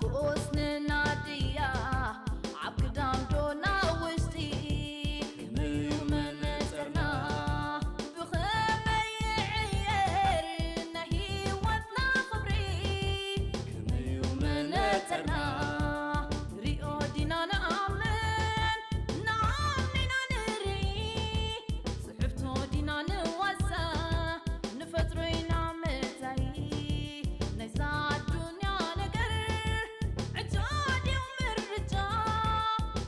ብኡስንና ድያ ኣብ ግዳም ዶ ናብ ውሽጢ? ከመዩ መነጽርና ብኸመይ ይዕየር ናይ ህይወትና ክብሪ? ከመዩ መነጽርና ሪኦ ዲና ንኣምን ንዓሚና ንርኢ? ጽሕፍቶ ዲና ንዋሳ ንፈጥሮ ኢና መጻኢ ናይዛ ኣዱንያ ነገር ዕጫ ድዩ ምርጫ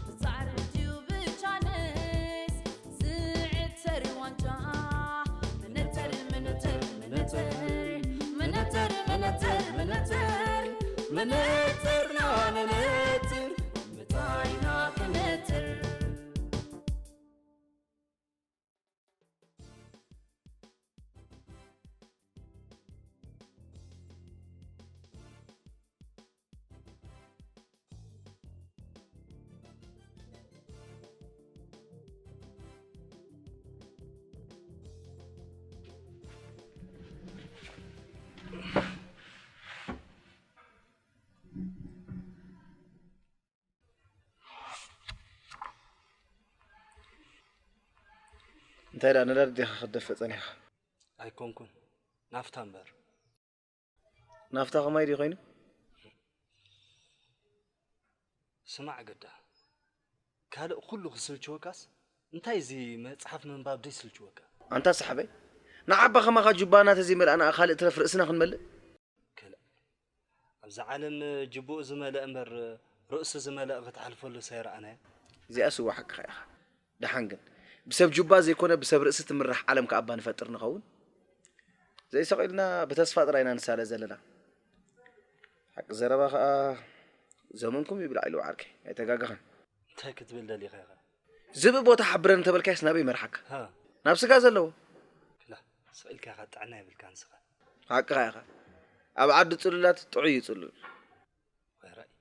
ብጻዕሪ ድዩ ብቻንስ ዝዕተር ዋንጫ መነተር መነተር መነተር መነተር መነተር መነተር መነተርና መነተር ምታይና ክነትር እንታይ ደኣ ነዳዲ ዲኻ ክትደፍእ ጸኒሕካ? ኣይኮንኩን፣ ናፍታ እምበር። ናፍታ ከማይ ድዩ ኮይኑ? ስማዕ ግዳ፣ ካልእ ኩሉ ክስልችወካስ እንታይ እዚ መጽሓፍ ምንባብ ደይስልችወካ? ኣንታ ሰሓበይ፣ ንዓባ ከማኻ ጁባና ተዘይመልኣና ካልእ ትረፍ ርእስና ክንመልእ? ክላ ኣብዛ ዓለም ጅቡኡ ዝመልአ እምበር ርእሱ ዝመልአ ክትሓልፈሉ ሰይረኣናዮ። እዚኣ ስዋ ሓቅኻ ኢኻ። ደሓን ግን ብሰብ ጁባ ዘይኮነ ብሰብ ርእሲ ትምራሕ ዓለም ከኣባ ንፈጥር ንኸውን? ዘይሰቕ ኢልና ብተስፋ ጥራይ ኢና ንሳለ ዘለና። ሓቂ ዘረባ ከኣ ዘመንኩም ይብላዕ ኢሉ ዓርከይ ኣይተጋገኸን። እንታይ ክትብል ደሊኻ ኢኻ? ዝብኢ ቦታ ሓብረን እንተበልካዮስ ናበይ መርሓካ? ሃ። ናብ ስጋ ዘለዎ። ክላ ስቕ ኢልካ ኢኻ ጥዕና የብልካ ንስኻ። ሓቅኻ ኢኻ። ኣብ ዓዲ ጽሉላት ጥዑይ እዩ ጽሉል። ወይ ራእይ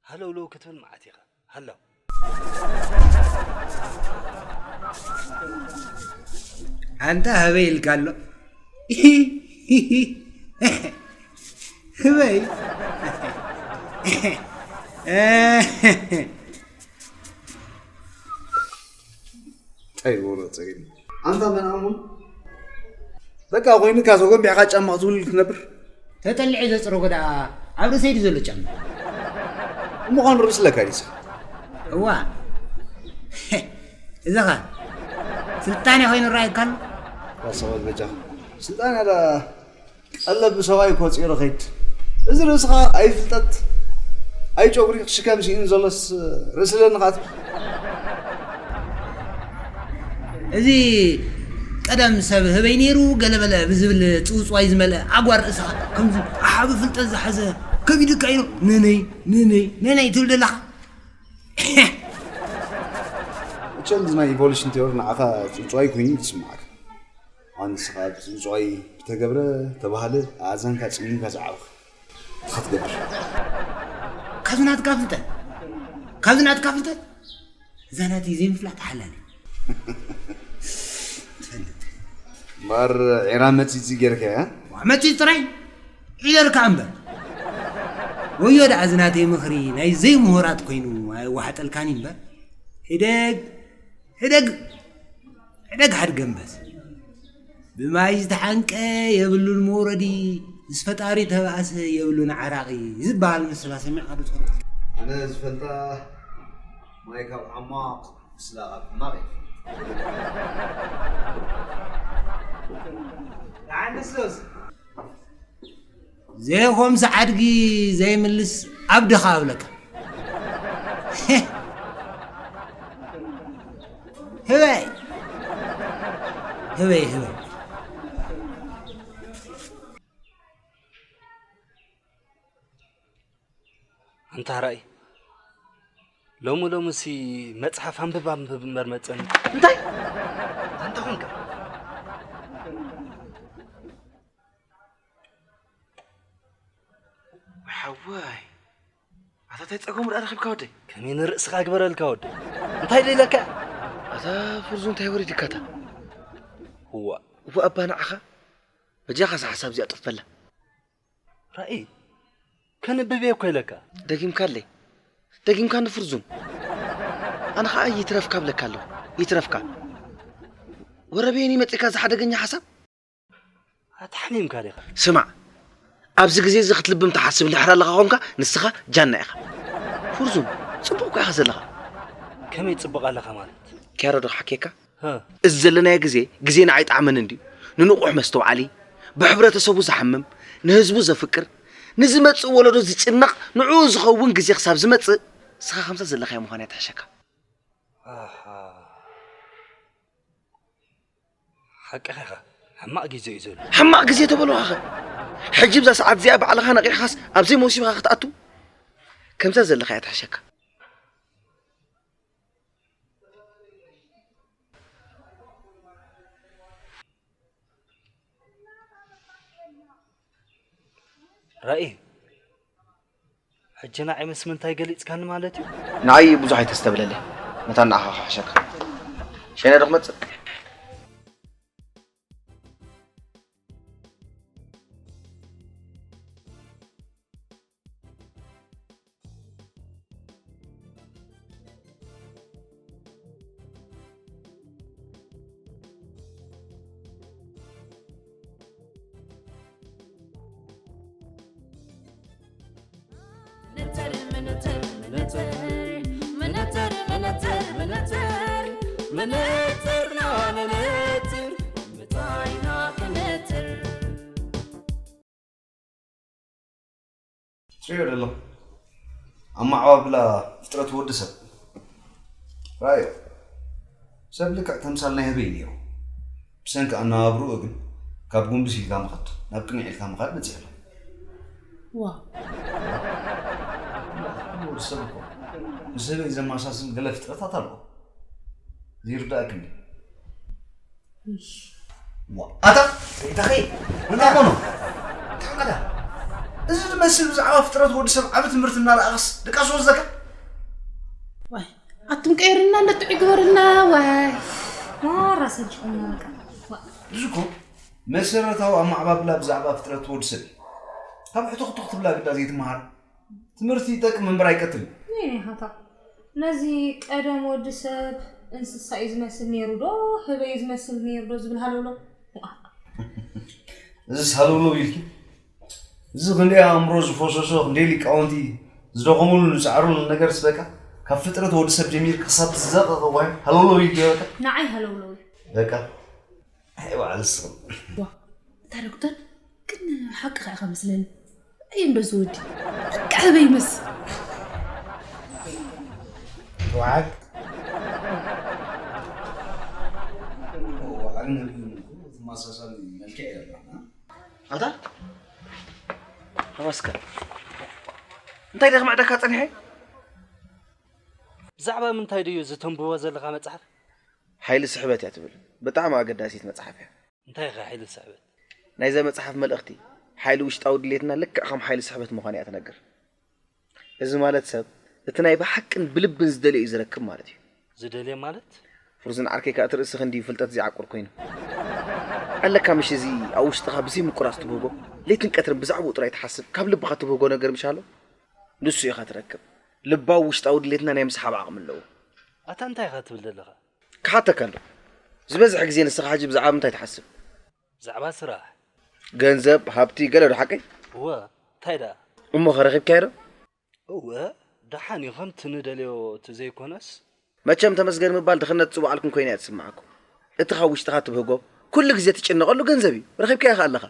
ሃለውለው ክትብል መዓት ኢኻ። ሃለው። ኣንታ ህበይ ኢልካ ኣሎ። ህበይ። እንታይ ይበሎ ጸገም። ኣንታ መን ኣሙን በቃ ኮይኑካ ተጎንቢዕካ ጫማ ክትውልል ክትነብር። ተጠሊዑ ዘጽረጎ ደኣ ኣብ ርእሰይ ድዩ ዘሎ ጫማ? እሞ ኻን ርእሲ ለካ ዲስ። እዋ። እዛ ኸ ስልጣን ኮይኑ ራእይካ ኣሎ? ራስኻ በጃኻ። ስልጣን ያዳ ቀለብ ብሰብኣይ እኮ ፂሩ ኸይድ። እዚ ርእስኻ ኣይፍልጠት፣ ኣይ ጨጉሪ ክሽከም ስኢኑ ዘሎስ ርእሲ ኣለኒ ኻት። እዚ ቀደም ሰብ ህበይ ነይሩ ገለበለ ብዝብል ጽውጽዋይ ዝመልአ ኣጓር ርእስኻ ከምዚ ኣሓቢ ፍልጠት ዝሓዘ ከቢድካ ኢሉ ነነይ ነነይ ነነይ ትብል ዘለኻ። እቸ እዚ ናይ ኢቮሉሽን ቴዎሪ ንዓኻ ጽውጽዋይ ኮይኑ እዩ ዝስምዓካ። ኣንስኻ ብጽውጽዋይ ብተገብረ ተባህለ ኣእዛንካ ጽሚምካ ዝዓብኻ። እንታይ ክትገብር? ካብዚ ናትካ ፍልጠት፣ ካብዚ ናትካ ፍልጠት፣ እዛ ናተይ ዘይምፍላጥ ሓላል እዩ። ትፈልጥ። እምበኣር ዒራ መጺጺ ጌርካያ? ዋ፣ መጺጺ ጥራይ ዒለልካ እምበር። ወዮ ደኣ እዚ ናተይ ምኽሪ ናይ ዘይምሁራት ኮይኑ ኣይዋሕጠልካን እዩ እምበር። ሕደግ፣ ሕደግ፣ ሕደግ ሓድገ እምበስ። ብማይ ዝተሓንቀ የብሉን መውረዲ፣ ምስ ፈጣሪ ተባእሰ የብሉን ዓራቒ ዝበሃል ምስላ ሰሚዕካ ዶ ትፈልጥ? ኣነ ዝፈልጣ ማይ ካብ ዓማቕ፣ ምስላ ካብ ሕማቕ እየ ዝፈልጥ። ደሓን ንስቶስ? ዘይኾምስ ዓድጊ ዘይምልስ ኣብ ድኻ እብለካ። ህበይ፣ ህበይ፣ ህበይ። ኣንታ ራእይ፣ ሎሚ ሎምሲ መጽሓፍ ኣንብብ ኣንብብ እምበር መጸኒ። እንታይ? ኣንታ ኾንካ? ሓወይ፣ ኣታ እንታይ ጸገሙ ደኣ ረኺብካ ወደይ? ከመይ ንርእስኻ ግበረልካ ወደይ? እንታይ ደይለካ? ኣታ ፍርዙ እንታይ ወሪድካታ? እዋ። እዋ ኣባ ንዓኻ፣ በጃኻ እዛ ሓሳብ እዚኣ ጥፈላ። ራእይ፣ ከንብብ እየ እኮ ኢለካ። ደጊምካለይ። ደጊምካ ንፍርዙን። ኣነ ኸዓ ይትረፍካ ብለካ ኣለኹ። ይትረፍካ። ወረቤን ይመጽእካ እዚ ሓደገኛ ሓሳብ። ኣትሓሚምካ ዲኻ? ስማዕ፣ ኣብዚ ግዜ እዚ ክትልብም ትሓስብ እንድሕር ኣለኻ ኾንካ፣ ንስኻ ጃና ኢኻ። ፍርዙን፣ ጽቡቕ እኮ ኢኻ ዘለኻ። ከመይ ጽቡቕ ኣለኻ ማለት? ኪያሮ ዶ ክሓኬካ? ሀ። እዚ ዘለናዮ ግዜ፣ ግዜ ንዓይ ጣዕመን እንድዩ። ንንቑሕ መስተውዓሊ፣ ብሕብረተሰቡ ዝሓምም፣ ንህዝቡ ዘፍቅር፣ ንዝመጽእ ወለዶ ዝጭነቕ፣ ንዕኡ ዝኸውን ግዜ ክሳብ ዝመጽእ፣ ንስኻ ከምዛ ዘለኻዮ ምዃን እያ ትሕሸካ። ኣሃ። ሓቅኻ ኢኻ። ሕማቕ ግዜ እዩ ዘሎ። ሕማቕ ግዜ ተበልዋኸ? ሕጂ ብዛ ሰዓት እዚኣ ባዕልኻ ነቒሕኻስ ኣብዘይ መሲብኻ ክትኣቱ? ከምዛ ዘለኻ እያ ትሕሸካ። ራኢ፣ ሕጂ ንዓይ ምስ ምንታይ ገሊጽካኒ ማለት እዩ? ንዓይ ብዙሕ ኣይተስተብለለይ። መታን ንዓኻ ክሕሸካ። ሸነ ዶ ክመጽእ? መነጽር፣ መነጽር፣ መነጽር፣ መነጽር፣ መነጽር፣ መነጽር፣ መነጽርና መነጽር፣ ምጻኢና ክነጽር። ትሪኦ ደሎ ኣማዕባብላ ፍጥረት ወዲ ሰብ ራዮ ሰብ ልክዕ ተምሳል ናይ ህበይ ነይሩ። ብሰንኪ ኣነባብርኡ ግን ካብ ጉንብስ ኢልካ ምኸድ ናብ ቅንዕ ኢልካ ምኻድ በፂሕሎ። ዋ ወዲ ሰብ እኮ ምስ ህበይ ዘመሳስል ገለ ፍጥረታት ኣለዎ። ዘይርዳእክን ድዩ? ዋ ኣታ ሰይታኸይ እንታይ ኮኖ? እንታይ ቀዳ? እዚ ዝመስል ብዛዕባ ፍጥረት ወዲ ሰብ ዓቢ ትምህርቲ እናለኣኸስ ድቃስ ወዘካ? ዋይ ኣቱም ቀይርልና እንደ ጥዑይ ግበርልና። ዋይ ማራ ሰልችኹም በቃ። እዚ እኮ መሰረታዊ ኣማዕባብላ ብዛዕባ ፍጥረት ወዲ ሰብ እዩ። ካብ ሕቶ ክቶ ክትብላ ግዳ ዘይትመሃር ትምህርቲ ይጠቅም እምበር ኣይቀትልን። ይኔ ሃታ ነዚ ቀደም ወዲ ሰብ እንስሳ እዩ ዝመስል ነይሩ ዶ ህበይ እዩ ዝመስል ነይሩ ዶ ዝብል ሃለውሎ። እዚ ሃለውሎ ኢልኪ እዚ ክንደይ ኣእምሮ ዝፈሰሶ ክንደይ ሊቃውንቲ ዝደኸሙሉ ዝፀዓሩሉ ነገር ስበካ ካብ ፍጥረት ወዲ ሰብ ጀሚር ክሳብ ትዘቐቐ ዋይ ሃለውሎ ኢልኪ በቃ ንዓይ ሃለውሎ በቃ ኣይ በዓል ንስኹም። ዋ እታ ዶክተር ግን ሓቅኻ ኢኻ መስለኒ። ኣየም ዶ ዝወዲ በቃ ህበይ ይመስል። ተዋሓድ ወዓግን ህብን ዝመሳሰል መልክዕ የለን። ኣታ ተመስገን እንታይ ደኽመዕደካ ጸኒሐ? ብዛዕባ ምንታይ ድዩ እዚ ተንብቦ ዘለኻ መጽሓፍ? ሓይሊ ስሕበት እያ ትብል። ብጣዕሚ ኣገዳሲት መጽሓፍ እያ። እንታይ ኢኻ ሓይሊ ስሕበት? ናይዛ መጽሓፍ መልእኽቲ፣ ሓይሊ ውሽጣዊ ድሌትና ልክዕ ከም ሓይሊ ስሕበት ምዃኑ እያ ትነግር። እዚ ማለት ሰብ እቲ ናይ ብሓቅን ብልብን ዝደልዮ እዩ ዝረክብ ማለት እዩ። ዝደልዮ ማለት? ፍርዙን ዓርከይ ከኣ እቲ ርእሲ ክንዲ ፍልጠት ዘይዓቁር ኮይኑ። ኣለካ ምሽ እዚ ኣብ ውሽጥኻ ብዘይ ምቁራጽ ትብህጎ፣ ለይትን ቀትርን ብዛዕባኡ ጥራይ ትሓስብ፣ ካብ ልብኻ ትብህጎ ነገር ምሽ ኣሎ? ንሱ ኢኻ ትረክብ። ልባዊ ውሽጣዊ ድሌትና ናይ ምስሓብ ዓቕሚ ኣለዎ። ኣታ እንታይ ኢኻ ትብል ዘለኻ? ክሓተካ ኣሎ። ዝበዝሕ ግዜ ንስኻ ሕጂ ብዛዕባ ምንታይ ትሓስብ? ብዛዕባ ስራሕ። ገንዘብ፣ ሃብቲ፣ ገለ ዶ ሓቀይ? እወ፣ እንታይ ደኣ? እሞ ኸ ረኺብካዮ ዶ? እወ፣ ደሓን እዩ፣ ከምቲ ንደልዮ እቲ ዘይኮነስ። መቸም ተመስገን ምባል ድኽነት ዝጽዋዓልኩም ኮይኑ እያ ትስምዓኩም። እቲ ካብ ውሽጥኻ ትብህጎ፣ ኩሉ ግዜ ትጭነቐሉ ገንዘብ እዩ። ረኺብካዮ ኸ ኣለኻ።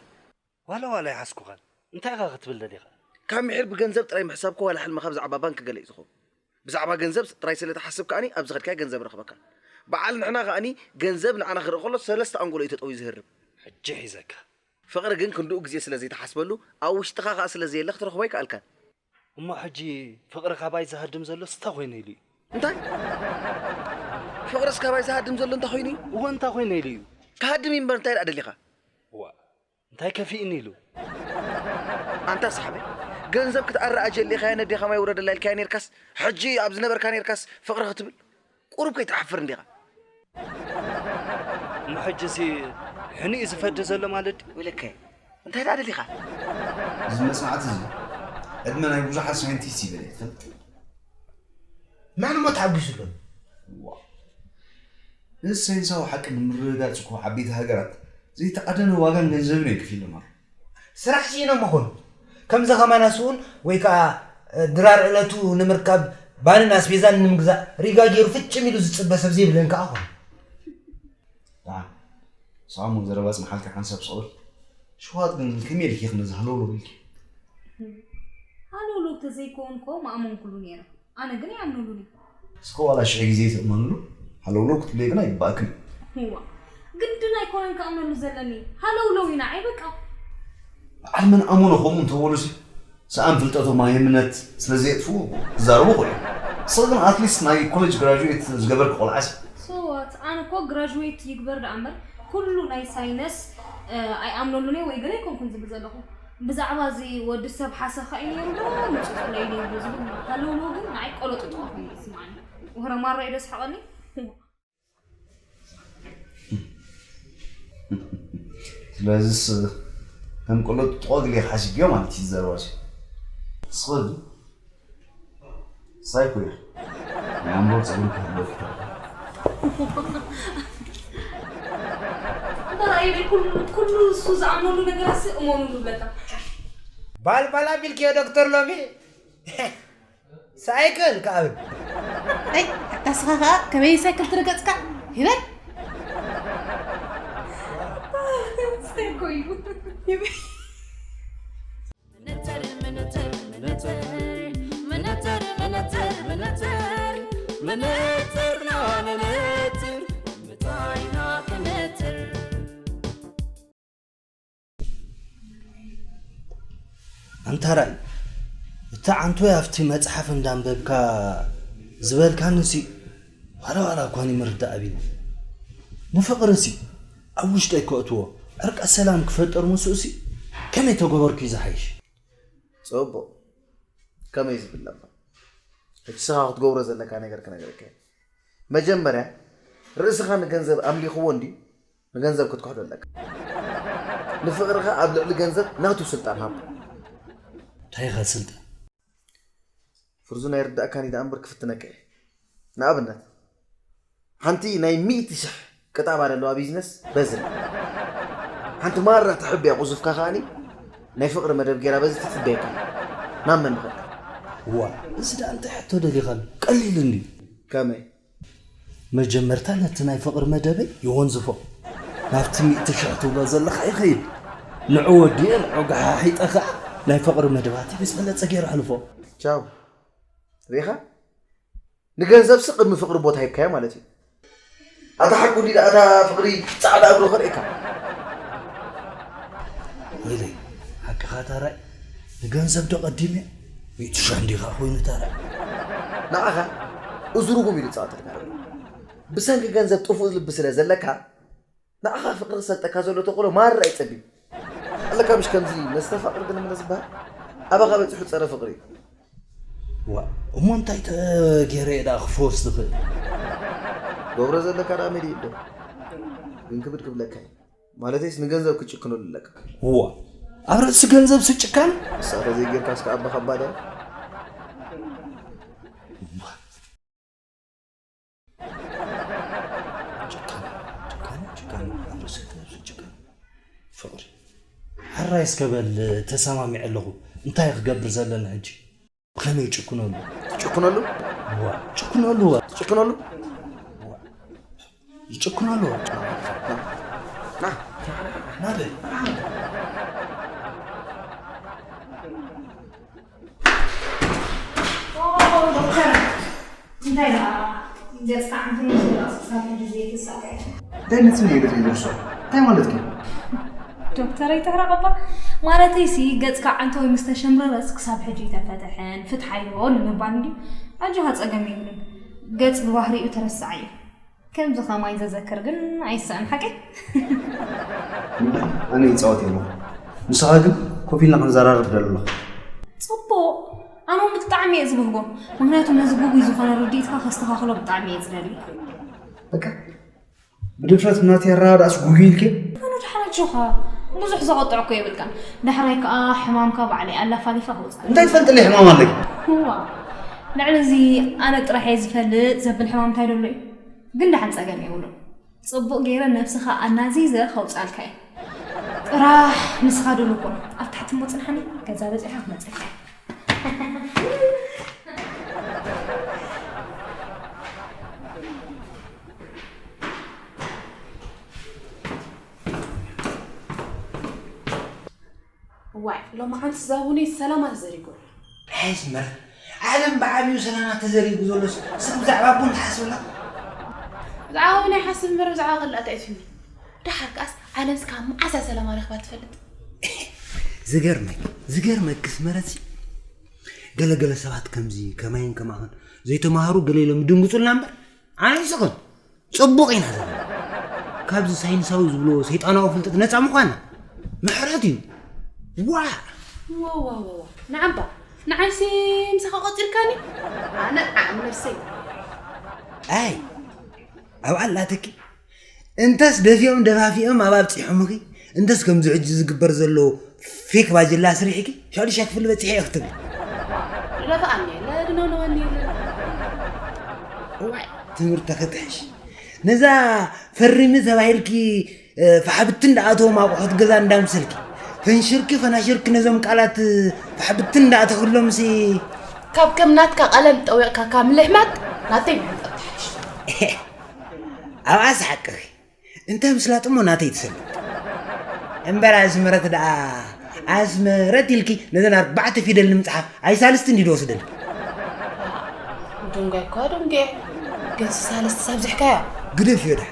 ዋላ ዋላ ኣይሓዝኩኻን። እንታይ ኢኻ ክትብል ደሊኻ? ካብ ምሒር ብገንዘብ ጥራይ ምሕሳብካ ዋላ ሕልምኻ ብዛዕባ ባንክ ገለ እዩ ዝኸውን። ብዛዕባ ገንዘብ ጥራይ ስለ ትሓስብ ከኣኒ ኣብ ዝኸድካዮ ገንዘብ ረኽበካ። በዓል ንሕና ከኣኒ ገንዘብ ንዓና ክርኢ ከሎ ሰለስተ ኣንጎሎ እዩ ተጠውዩ ዝህርም። ሕጂ ሒዘካ። ፍቕሪ ግን ክንድኡ ግዜ ስለ ዘይትሓስበሉ ኣብ ውሽጥኻ ከኣ ስለ ዘየለ ክትረኽቦ ኣይከኣልካን። እሞ ሕጂ ፍቕሪ ካባይ ዝሃድም ዘሎ እንታይ ኮይኑ ኢሉ እዩ? እንታይ? ፍቕርስ ካባይ ዝሃድም ዘሎ እንታይ ኮይኑ እዩ? እወ እንታይ ኮይኑ ኢሉ እዩ? ክሃድም እዩ እምበር እንታይ ደኣ ደሊኻ? እዋ እንታይ ከፊእኒ ኢሉ? ኣንታ ሳሕበይ፣ ገንዘብ ክትኣሪ ኣጀሊኻያ ነዴኻ ማይ ውረደላ ኢልካያ ኔርካስ፣ ሕጂ ኣብ ዝነበርካ ኔርካስ ፍቕሪ ክትብል ቁሩብ ከይትሓፍር እንዲኻ። እሞ ሕጂሲ ሕኒኡ ዝፈዲ ዘሎ ማለት ድዩ? ወይለከ፣ እንታይ ደኣ ደሊኻ? እዚ መጽናዕቲ እዚ ዕድመ ናይ ብዙሓት ሳይንቲስት ይበለ ትፈልጥ? መን እሞ ተሓጒሱ ኣሎ? እዚ ሳይንሳዊ ሓቂ ንምርግጋጽ እኮ ዓበይቲ ሃገራት ዘይተኣደነ ዋጋን ገንዘብን እዮም ከፊሎም ኣለዉ። ስራሕ ስኢኖም ይኾኑ። ከምዚ ከማና ስኡን ወይ ከዓ ድራር ዕለቱ ንምርካብ ባንን ኣስቤዛን ንምግዛእ ሪጋ ገይሩ ፍጭም ኢሉ ዝፅበ ሰብ ዘይብለን ከዓ ኾኑ። ደሓን ንስኻ እሞ ዘረባ ኣፅንሓልካ ሓንሳብ ስቕ በል። ሽዋጥ ግን ከመይ ኢልኪ ኢኺ ነዚ ሃለውለው ኢልኪ? ሃለውለው ተዘይከውን እኮ ምኣመንኩሉ ነይረ። ኣነ ግን ኣይኣምነሉን እየ። እስከ ዋላ ሽሕ ግዜ ትእመንሉ ሃለውለው ክትብልዮ ግን ኣይግበኣክን እዩ። እዋ ግድን ኣይኮነን ክኣምነሉ ዘለኒ። ሃለውለው እዩ ንዓይ በቃ። በዓል መን ኣመኖ ከምኡ እንተበሉሲ ሰኣን ፍልጠቶም ሃይምነት ስለዘየጥፍኡ ክዛረቡ ይኽእሉ እዮም። ንስኺ ግን ኣትሊስት ናይ ኮሌጅ ግራጁዌት ዝገበርኪ ቆልዓሲ። So what ኣነ እኮ ግራጁዌት ይግበር ደኣ እምበር ኩሉ ናይ ሳይነስ ኣይኣምነሉን እየ ወይ ገለ ኣይኮንኩን ዝብል ዘለኹ። ብዛዕባ እዚ ወዲ ሰብ ሓሰኻ እዩ ነይሩ ዶ ምጹጽለይ ነይሩ ዝብል ሃለውሎ ግን ንዓይ ቆሎ ጥጥቆ ኮይኑ ይስምዓኒ። ወረ ማራ እዩ ደስሓቐኒ። ስለዚስ ከም ቆሎ ጥጥቆ ግሌ ሓሲብዮ ማለት እዩ ዘረባሲ። ስኸዱ ሳይኮ እዩ ናይ ኣምሮ ጸገም ክህልወካ እምበር ኣየለይ ኩሉ እሱ ዝኣምነሉ ነገራት እመኑ ንብለካ። ባልባል ኣቢልክዮ ዶክተር ሎሚ ሳይክል ክኣብል። ኣይ ኣታ ስኻ ከኣ ከመይ ሳይክል ትርገጽካ? ሂበል። ሳይኮ እዩ። መነጽርና መነጽር ምታይና ክነጽር ኣንታ ራእይ እቲ ዓንቶይ ኣብቲ መጽሓፍ እንዳንበብካ ዝበልካንሲ ዋላ ዋላ እኳ ንምርዳእ ኣቢኒ ንፍቕርሲ ኣብ ውሽጠይ ከእትዎ ዕርቀ ሰላም ክፈጥር ምስኡሲ ከመይ ተገበርኩ እዩ ዝሓይሽ። ጽቡቕ ከመይ ዝብል ለማ ሕጂ ስኻ ክትገብሮ ዘለካ ነገር ክነግረካ እየ። መጀመርያ ርእስኻ ንገንዘብ ኣምሊኽዎ እንድዩ ንገንዘብ ክትክሕዶ ኣለካ። ንፍቕርኻ ኣብ ልዕሊ ገንዘብ ናቱ ስልጣን ሃቦ። እንታይ ኢኻ ስልጣን? ፍርዙን ኣይርዳእካን እዩ ደኣ እምበር ክፍትነካ እየ። ንኣብነት ሓንቲ ናይ ሚእቲ ሽሕ ቅጣባ ዘለዋ ቢዝነስ በዝን ሓንቲ ማራ ተሕብያ ቁዙፍካ ከኣኒ ናይ ፍቕሪ መደብ ጌራ በዚ ትጽበየካ ናብ መን ምኸድካ? ዋ እዚ ደኣ እንታይ ሕቶ ደሊኻሉ ቀሊል እንድዩ። ከመይ? መጀመርታ ነቲ ናይ ፍቕሪ መደበይ ይወንዝፎ ናብቲ ሚእቲ ሽሕ ትብሎ ዘለኻ ይኸይድ ንዑ ወዲኤ ንዑ ገሓሒጠ ኸዓ ናይ ፍቕሪ መደባተይ ብዝበለጸ ገይረ ኣሕልፎ። ቻው ርኢኻ ንገንዘብሲ ቅድሚ ፍቕሪ ቦታ ሂብካዮ ማለት እዩ። ኣታ ሓቁ እንዲ ኣታ ፍቕሪ ጻዕዳ እግሩ ከርእየካ። ወይለይ ሓቅኻ ታራይ ንገንዘብ ዶ ቀዲመ ሚእቲ ሽሕ እንዲኻ ኮይኑ ታራይ። ንዓኻ እዚ ርጉም ኢሉ ጻወተልካ። ብሰንኪ ገንዘብ ጥፉእ ልቢ ስለ ዘለካ ንዓኻ ፍቕሪ ክሰልጠካ ዘሎ ተኽእሎ ማራ እዩ ጸቢብ። ኣለካ ምሽ ከምዚ መስተፋቕር ግን ምነ ዝበሃል ኣባኻ በጺሑ ጸረ ፍቕሪ እዩ። ዋእ እሞ እንታይ ተገይረ እየ ደኣ ክፈውስ ዝኽእል? ገብሮ ዘለካ ደኣ መሊኡ ኣሎ ግን ክብድ ክብለካ እዩ ማለተይስ ንገንዘብ ክትጭክነሉ ኣለካ። ዋእ ኣብ ርእሲ ገንዘብሲ ጭካነ? ንሳ ተዘይጌርካስ ከኣ ኣባኻ ኣባድያ። ፍቕሪ ሕራይ እስከ በል ተሰማሚዐ ኣለኹ እንታይ ክገብር ዘለኒ ሕጂ ብኸመይ ይጭክነሉ ትጭክነሉ ዋ ጭክነሉ ዋ ትጭክነሉ ይጭክነሉ ዋ ናበይ ዶክተር እንታይ ደኣ ገጽካ ዓንተይ ምስ ደረቕስ ክሳብ ሕጂ ዘይትሳቀ እንታይ መጽእ ነይሩ ዘይደርሶ እንታይ ማለት እዩ ዶክተር ኣይተሕረቐባ ማለተይሲ ገጽካ ዓንተወይ ምስ ተሸምረረስ ክሳብ ሕጂ ኣይተፈተሐን ፍትሓዮ ንምባል እንድዩ ኣጆኻ ጸገም የብሉን ገጽ ብባህሪኡ ተረሳዒ እዩ ከምዚ ኸማይ ዘዘክር ግን ኣይስእን ሓቀይ? ኣነ ይጻወት እየ ኣለኹ ንስኻ ግን ኮፍ ኢልና ክንዘራረብ ደሊ ኣለኹ። ጽቡቕ ኣነ እውን ብጣዕሚ እየ ዝብህጎ ምኽንያቱ ነዚ ግጉይ ዝኾነ ርድኢትካ ከስተኻኽሎ ብጣዕሚ እየ ዝደሊ። በቃ ብድፍረት ናተይ ኣረዳድኣስ ጉጉይ ኢልኪ? ኣነ ደሓን ኣጆኻ ብዙሕ ዘቐጥዕ እኮ የብልካን። ዳሕራይ ከዓ ሕማምካ ባዕለይ ኣላፋሊፋ ክውፅእ። እንታይ ትፈልጥለይ ሕማም ኣለይ? እዋ፣ ልዕሊ እዚ ኣነ ጥራሕ እየ ዝፈልጥ ዘብል ሕማም እንታይ ደሎ እዩ? ግን ደሓን ፀገም የብሉን። ፅቡቕ ገይረ ነብስኻ ኣናዚዘ ከውፅኣልካ እየ። ጥራሕ ንስኻ ድሉ ኩን። ኣብ ታሕቲ እሞ ፅንሓኒ፣ ገዛ በፂሓ ክመፀካ እየ። ዋይ ሎማዓንቲ ዛቡኒ ሰላማ ተዘሪጉ ኣሎ። ሕስ ምረት ዓለም ብዓብዩ ሰላማ ተዘሪጉ ዘሎስ ሰብ ብዛዕባ ቡን ትሓስብላ? ብዛዕባ ናይ ሓስብ ምበር ብዛዕባ ከላእ እንታይ እትኒ? ደሓር ከኣስ ዓለምስ ካብ መዓስ እያ ሰላማ ረኽባ ትፈልጥ? ዝገርመኪ ዝገርመኪስ ምረትሲ ገለገለ ሰባት ከምዚ ከማይን ከማኽን ዘይተማሃሩ ገለ ኢሎም ይድንግፁልና እምበር ኣነ ይስኽን ፅቡቕ ኢና ዘለና። ካብዚ ሳይንሳዊ ዝብሎ ሰይጣናዊ ፍልጠት ነፃ ምዃና ምሕረት እዩ። ዋ ዋዋዋዋ ንዓባ ንዓይሲ ምሳኻ ቆፂርካኒ ኣነ ዓም ነፍሰይ ኣይ ኣብ ኣላትኪ እንተስ ደፊኦም ደፋፊኦም ኣብ ኣብፂሖምኺ እንተስ ከምዚ ሕጂ ዝግበር ዘሎ ፌክ ባጀላ ስሪሕኪ ሻዱሻይ ክፍሊ በፂሐ እየ ክትብል ለፋኣኒ ለድነውነወኒ እዋይ ትምህርቲ ክትሕሽ ነዛ ፈሪሚ ተባሂልኪ ፋሕብቲ እንዳኣተዎም ኣቑሑት ገዛ እንዳምሰልኪ ፈንሽርኪ ፈናሽርኪ ነዞም ቃላት ፋሕብቲ እንዳኣተክሎምሲ ካብ ከም ናትካ ቀለም ጠዊቕካ ካብ ምልሕማት ናተይ ምሕንጠብ ትሓሽ ኣብኣስ ሓቅኺ እንተ ምስላጥ እሞ ናተይ ትሰልጥ እምበር ኣስመረት ደኣ ኣስመረት ኢልኪ ነዘን ኣርባዕተ ፊደል ንምፅሓፍ ኣይሳልስቲ እንዲ ዝወስደልኪ ደንጋይ እኳ ደንገ ግን ሳልስቲ ሳብዚሕካያ ግደፍዮ ደሓ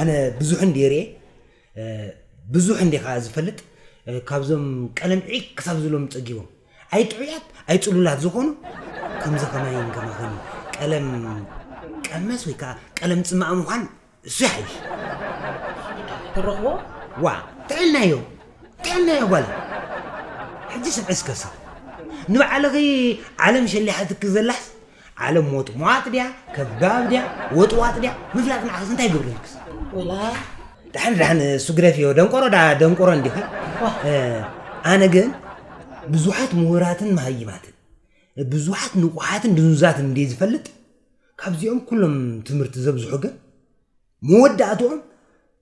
ኣነ ብዙሕ እንዲ ርኤ ብዙሕ እንዲ ከዓ ዝፈልጥ ካብዞም ቀለም ዒክ ክሳብ ዝብሎም ፀጊቦም ኣይጥዑያት ኣይፅሉላት ዝኾኑ ከምዚ ከማይን ከማኸኒ ቀለም ቀመስ ወይ ከዓ ቀለም ፅማእ ምዃን እሱ ይሓይሽ ክረኽቦ ዋ ጥዕልናዮ ጥዕልናዮ ጓል ሕጂ ስምዒ እስከ ሰብ ንባዕልኺ ዓለም ሸሊሓትኪ ዘላስ ዓለም ሞጥሟጥ ድያ ከባብ ድያ ወጥዋጥ ድያ ምፍላጥ ንዓኽስ እንታይ ግብርልክስ ወላ ዳሕን ዳሕን እሱ ግደፍዮ ደንቆሮ ዳ ደንቆሮ እንዲኺ ኣነ ግን ብዙሓት ምሁራትን መሃይማትን ብዙሓት ንቑሓትን ድኑዛትን እንደ ዝፈልጥ ካብዚኦም ኩሎም ትምህርቲ ዘብዝሑ ግን መወዳእትኦም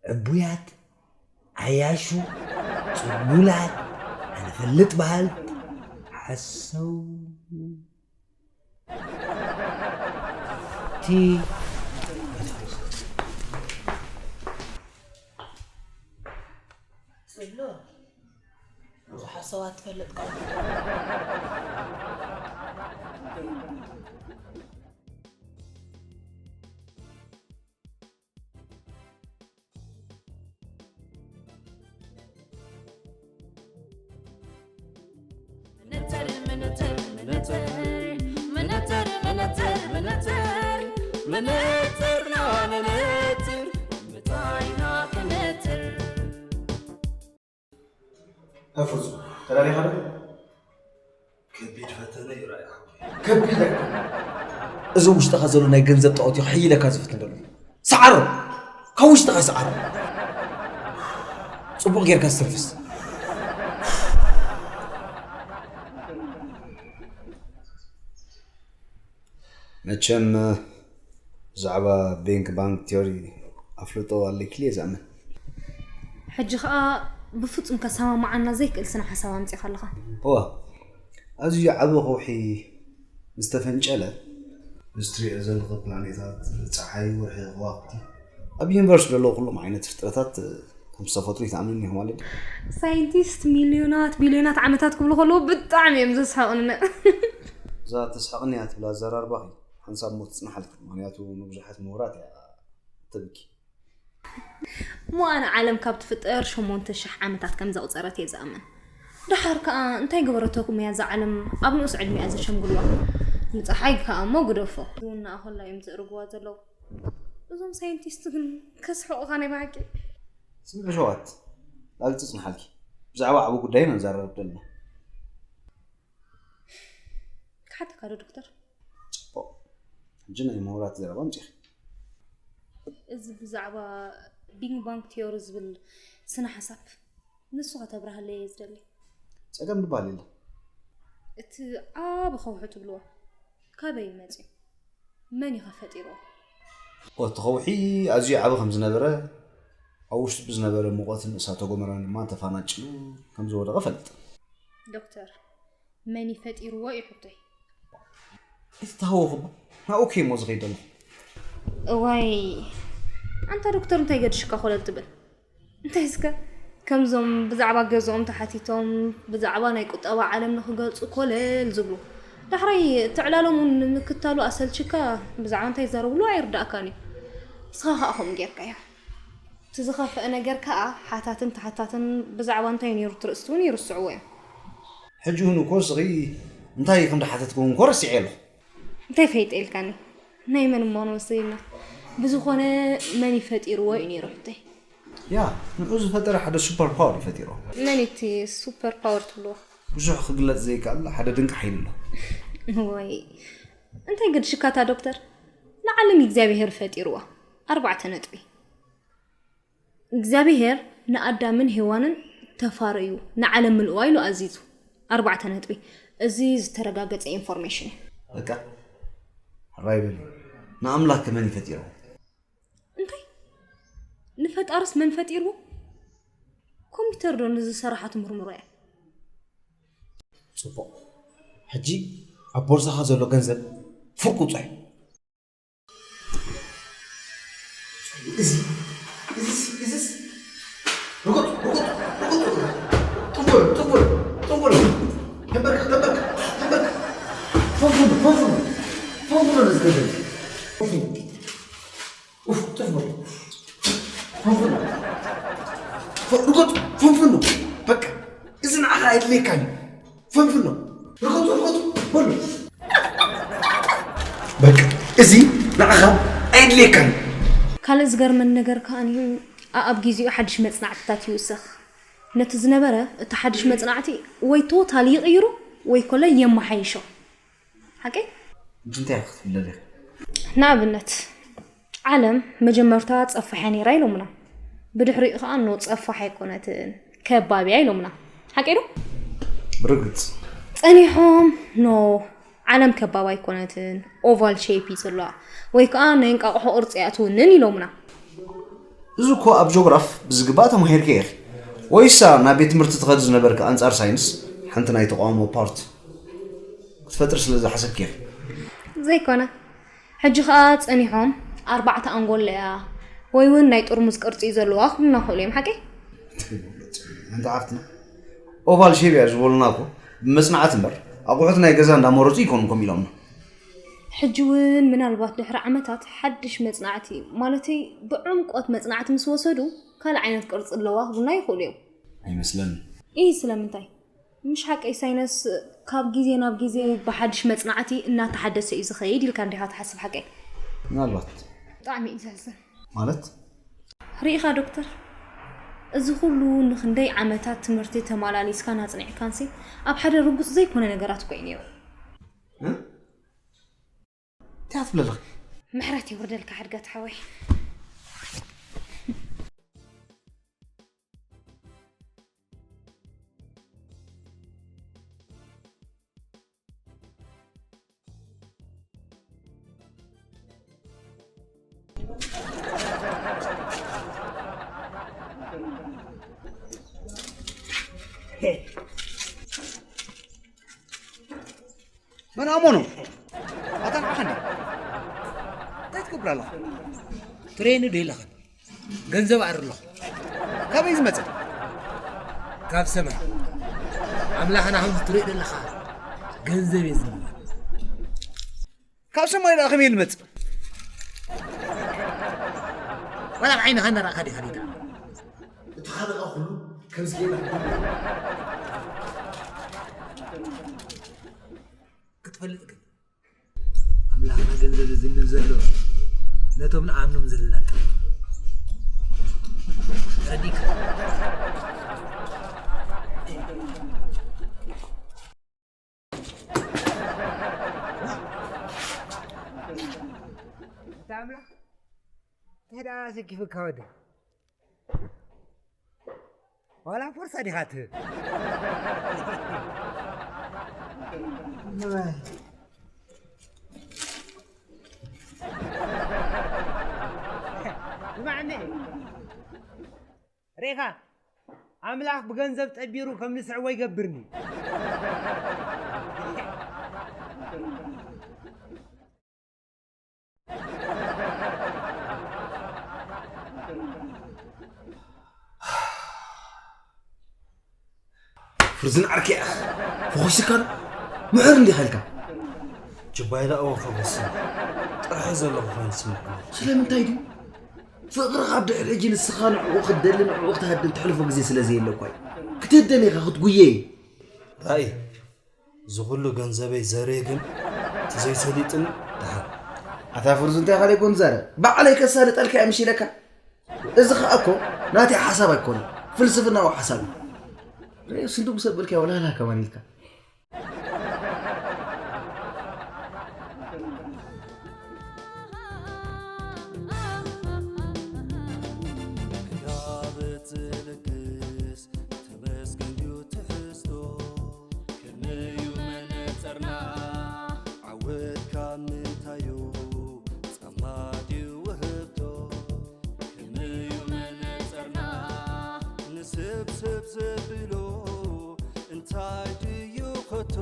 ዕቡያት ዓያሹ ፅሉላት ኣነፈልጥ በሃል ሓሰው ቲ ጽሎ ብዙሓት ሰባት ትፈልጥ ቃል ኣፍርሱ ተዳሊኻ ዶ? ከቢድ ፈተነ ይረኣይ ሓወይ። ከቢድ ኣይኮነ እዚ ውሽጥኻ ዘሎ ናይ ገንዘብ ጣዖት እዩ ክሕይለካ ዝፍትን ዘሎ። ሰዓሮ ካብ ውሽጥኻ ሰዓሮ። ፅቡቕ ጌርካ ዝተንፍስ። መቸም ብዛዕባ ቢንግ ባንግ ቲዮሪ ኣፍልጦ ኣለኪ ኢለ ዝኣምን። ሕጂ ኸኣ ብፍጹም ከሰማምዓና ዘይክእል ስነ ሓሳብ ኣምጺኻ ኣለኻ። እዋ ኣዝዩ ዓቢ ከውሒ ምስ ተፈንጨለ፣ ምስ ትሪኦ ዘለኺ ፕላኔታት፣ ጸሓይ፣ ወርሒ፣ ከዋኽብቲ፣ ኣብ ዩኒቨርስ ዘለዉ ኩሎም ዓይነት ፍጥረታት ከም ዝተፈጥሩ ይትኣምኒ ኢኺ ማለት ድዩ? ሳይንቲስት ሚልዮናት ቢልዮናት ዓመታት ክብሉ ከለዉ ብጣዕሚ እዮም ዘስሕቑኒ። እዛ ተስሕቕኒ እያ ትብል ኣዘራርባኺ ሓንሳብ እሞ ትጽንሓልኪ፣ ምኽንያቱ ንብዙሓት ምሁራት እያ ተብኪ። እሞ ኣነ ዓለም ካብ ትፍጠር ሸሞንተ ሽሕ ዓመታት ከም ዘቑጸረት እየ ዝኣምን። ደሓር ከኣ እንታይ ገበረቶም እያ እዛ ዓለም ኣብ ንኡስ ዕድሚኣ ዘሸምግልዋ? ንጸሓይ ከኣ እሞ ግደፎ። ዝውንኣ ከላ እዮም ዘእርግዋ ዘለዉ። እዞም ሳይንቲስት ግን ከስሕቑኻ ናይ ብሓቂ። ስምዒ ሸዋት ላግጺ ጽንሓልኪ ብዛዕባ ዓቢ ጉዳይ ኢና ንዛረብ ዘለና። ክሓተካ ዶ ዶክተር? ጽቡቕ ሕጂ ናይ ምሁራት ዘረባ ኣምጺኺ። እዚ ብዛዕባ ቢንግ ባንግ ቲዮሪ ዝብል ስነ ሓሳብ ንሱ ከተብርሃለይ እየ ዝደሊ። ጸገም ዝበሃል የለ። እቲ ዓቢ ከውሒ ትብልዎ ካበይ እዩ መጺኡ? መን እዩ ከ ፈጢርዎ? እቲ ከውሒ ኣዝዩ ዓቢ ከም ዝነበረ፣ ኣብ ውሽጡ ብዝነበረ ሙቐትን እሳተ ጎመራን ድማ ተፋናጭሉ ከም ዝወደቐ ፈልጥ። ዶክተር፣ መን እዩ ፈጢርዎ እዩ ሕቶይ። ኣይትተሃወኹ እባ፣ ናብኡ ከ እሞ ዝኸይድ ዘለኹ። እዋይ፣ ኣንታ ዶክተር እንታይ ገድሽካ ኮለል ትብል? እንታይ እስከ ከምዞም ብዛዕባ ገዝኦም ተሓቲቶም ብዛዕባ ናይ ቁጠባ ዓለም ንክገልፁ ኮለል ዝብሉ ዳሕራይ እቲ ዕላሎም እውን ንምክታሉ ኣሰልችካ ብዛዕባ እንታይ ይዛረብሉ ኣይርዳእካን እዩ። ንስኻ ከዓ ከምኡ ጌርካዮ። እቲ ዝኸፍአ ነገር ከዓ ሓታትን ተሓታትን ብዛዕባ እንታይ ነይሩ እቲ ርእስቲ እውን ይርስዕዎ እዮም። ሕጂ እውን እኮ ስኺ እንታይ ከም ዝሓተትክውን እኮ ረሲዐ ኣለኹ። እንታይ ፈይጠ ኢልካኒ? ናይ መን እሞ ንወስድ ኢልና? ብዝኾነ መን እዩ ፈጢርዎ እዩ ነይሩ ሕቶይ። ያ ንዑ ዝፈጠረ ሓደ ሱፐር ፓወር እዩ ፈጢርዎ። መን እቲ ሱፐር ፓወር ትብልዎ? ብዙሕ ክግለፅ ዘይከኣል ሓደ ድንቂ ሓይሊ ኣሎ። ወይ እንታይ ግድሽካታ ዶክተር? ንዓለም እግዚኣብሄር ፈጢርዋ። ኣርባዕተ ነጥቢ። እግዚኣብሄር ንኣዳምን ሄዋንን ተፋረዩ ንዓለም ምልእዋ ኢሉ ኣዚዙ። ኣርባዕተ ነጥቢ። እዚ ዝተረጋገፀ ኢንፎርሜሽን እዩ። በቃ ሕራይ በሊ። ንኣምላክ ከ መን ይፈጢሮ? እንታይ ንፈጣርስ መን ፈጢርዎ? ኮምፒተር ዶ ንዝሰራሓ ትምርምሮ እያ? ፅቡቕ። ሕጂ ኣብ ቦርሳኻ ዘሎ ገንዘብ ፍርቁ ውፃእ። እዚ እዚስ እዚስ ርጉጥ ርጉጥ ርጉጥ ርጉጥ ጥንቁል ጥንቁል ጥንቁል ተንበርክ ተንበርክ ተንበርክ ፈንፍኑ ፈንፍኑ ፈንፍኑ ነዚ ገንዘብ ፈንፍኑ ኡፍ ጥፍ በሉ ፈንፍኑ ርጉጥ ፈንፍኑ በቃ እዚ ንዓኻ ኣይድልየካን እዩ ፈንፍኖ ርገጹ ርገጹ በሉ በቃ እዚ ንዓኻ ኣይድልየካን እዩ። ካልእ ዝገርመኒ ነገር ከኣ ኣኣብ ጊዜኡ ሓድሽ መጽናዕትታት ይውስኽ። ነቲ ዝነበረ እቲ ሓድሽ መጽናዕቲ ወይ ቶታሊ ይቕይሮ ወይ ኮለ የመሓይሾ። ሓቀይ? ሕጂ እንታይ ኢኺ ክትብሊ ደሊኺ? ንኣብነት ዓለም መጀመርታ ጸፋሕ እያ ነይራ ኢሎምና። ብድሕሪኡ ከኣ ኖ ጸፋሕ ኣይኮነትን ከባብ እያ ኢሎምና። ሓቀይ ዶ? ብርግጽ። ጸኒሖም ኖ ዓለም ከባብ ኣይኮነትን ኦቫል ሼፕ እዩ ዘለዋ ወይ ከኣ ናይ እንቃቕሖ ቅርጺ እያ ትውንን ኢሎምና። እዚ እኮ ኣብ ጆግራፍ ብዝግባእ ተማሂርክዮ ኢኺ ወይሳ ናብ ቤት ትምህርቲ ትኸዲ ዝነበርኪ ኣንጻር ሳይንስ ሓንቲ ናይ ተቓውሞ ፓርት ክትፈጥሪ ስለ ዝሓሰብኪ ኢኺ። ዘይኮነ ሕጂ ከኣ ጸኒሖም ኣርባዕተ ኣንጎሎ እያ ወይ እውን ናይ ጥርሙዝ ቅርጺ እዩ ዘለዋ ክብሉና ይኽእሉ እዮም ሓቀይ? ሓንቲ ዓፍትና ኦቫል ሼፕ እያ ዝበሉና እኮ ብመጽናዕቲ እምበር ኣቑሑት ናይ ገዛ እንዳመረጹ ይኮኑ ከምኡ ኢሎምና። ሕጂ እውን ምናልባት ድሕሪ ዓመታት ሓድሽ መጽናዕቲ ማለተይ ብዕምቆት መጽናዕቲ ምስ ወሰዱ ካልእ ዓይነት ቅርጺ ኣለዋ ክብሉና ይኽእሉ እዮም። ኣይመስለንን። ኢሂ ስለምንታይ? ምሽ ሓቀይ ሳይነስ ካብ ግዜ ናብ ግዜ ብሓድሽ መጽናዕቲ እናተሓደሰ እዩ ዝኸይድ ኢልካ እንዲኻ ትሓስብ ሓቀይ? ምናልባት። ብጣዕሚ እዩ ዘሕዝን። ማለት? ርኢኻ ዶክተር እዚ ኩሉ ንኽንደይ ዓመታት ትምህርቲ ተማላሊስካን ኣጽኒዕካንሲ ኣብ ሓደ ርጉጽ ዘይኮነ ነገራት እኮ እዩ ነይሩ። እንታይ ትብለለኺ? ምሕረት የውርደልካ ሓድጋት ሓወይ። መን ኣሞ ነው ኣታ ንዓኻ እንዲ እንታይ ትገብር ኣለኻ? ትሬኒ ዶ የለኻን? ገንዘብ ኣር ኣለኹ። ካበይ ዝመፀ? ካብ ሰማይ ኣምላኽና ከም ትሪኦ ዘለኻ ገንዘብ እየ ዝምነ። ካብ ሰማይ ደኣ ከመይ ልመጽእ? ዋላ ብዓይንኻ እናረኣኻ ዲኻ ጌታ? እቲ ኻልእ ኩሉ ከምዚ ጌና ክትፈልጥ ግን ኣምላኽና ገንዘብ ዝዝንብ ዘሎ ነቶም ንኣምኖም ዘለና ጥራይ። ተረዲእካ? ኣታ ኣምላኽ እንታይ ደኣ ሰኪፉካ ወደ ዋላ ፎርሳ ዲኻ ትህብ? ስማዕኒ፣ ሬኻ ኣምላኽ ብገንዘብ ጠቢሩ ከም ንስዕቦ ይገብርኒ። ፍርዝን ዓርከይ ኣኽ ፈኾሲካ ዶ ምሕር እንዲኻ ኢልካ? ጅባይ ደኣ ወፈ በስም ጥራሕ ዘለኹ ኮይኑ ስምዕኒ። ስለምንታይ ድዩ? ፍቕርኻ ኣብ ድሕሪ ሕጂ ንስኻ ንዕኡ ክትደሊ ንዕኡ ክትሃድን ተሕልፎ ግዜ ስለ ዘየለ እኳ እዩ። ክትህደን ኢኻ ክትጉየ እዩ። ራእይ እዚ ኩሉ ገንዘበይ ዘርየ ግን እቲ ዘይሰሊጥኒ ደሓን። ኣታ ፍርዙ እንታይ ካልእ ጎንዛረ ባዕለይ ከሳልጠልካ እየ ምሽ ኢለካ። እዚ ኸኣ እኮ ናተይ ሓሳብ ኣይኮነን፣ ፍልስፍናዊ ሓሳብ እዩ። ርእ ስንዱም ሰብ በልካዮ ላላ ከማን ኢልካ። ክዳብት ዝልግስ ተመስገን እዩ ትሕዝቶ። ከመዩ መነጸርና ዓወት ካብ ምንታዩ ጻማ ድዩ ውህብቶ? ከመዩ መነጸርና ንስብስብ ዘብሎ እንታይ ድዩ ኸቶ?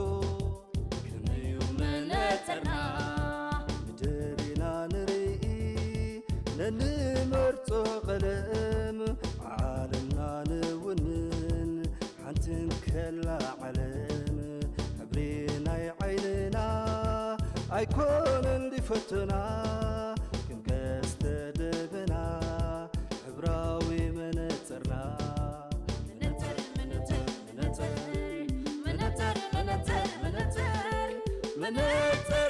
ከመዩ መነጸርና ምድር ኢና ንርኢ ነንመርጾ ቀለም ዓለምና ንውንን ሓንቲ እንከላ ዓለም ሕብሪ ናይ ዓይንና ኣይኮነን ድፈተና ከም ቀስተ ደበና ሕብራዊ መነጽርና መነጽር መነጽር መነጽር መነጽር መነጽር መነጽር መነጽር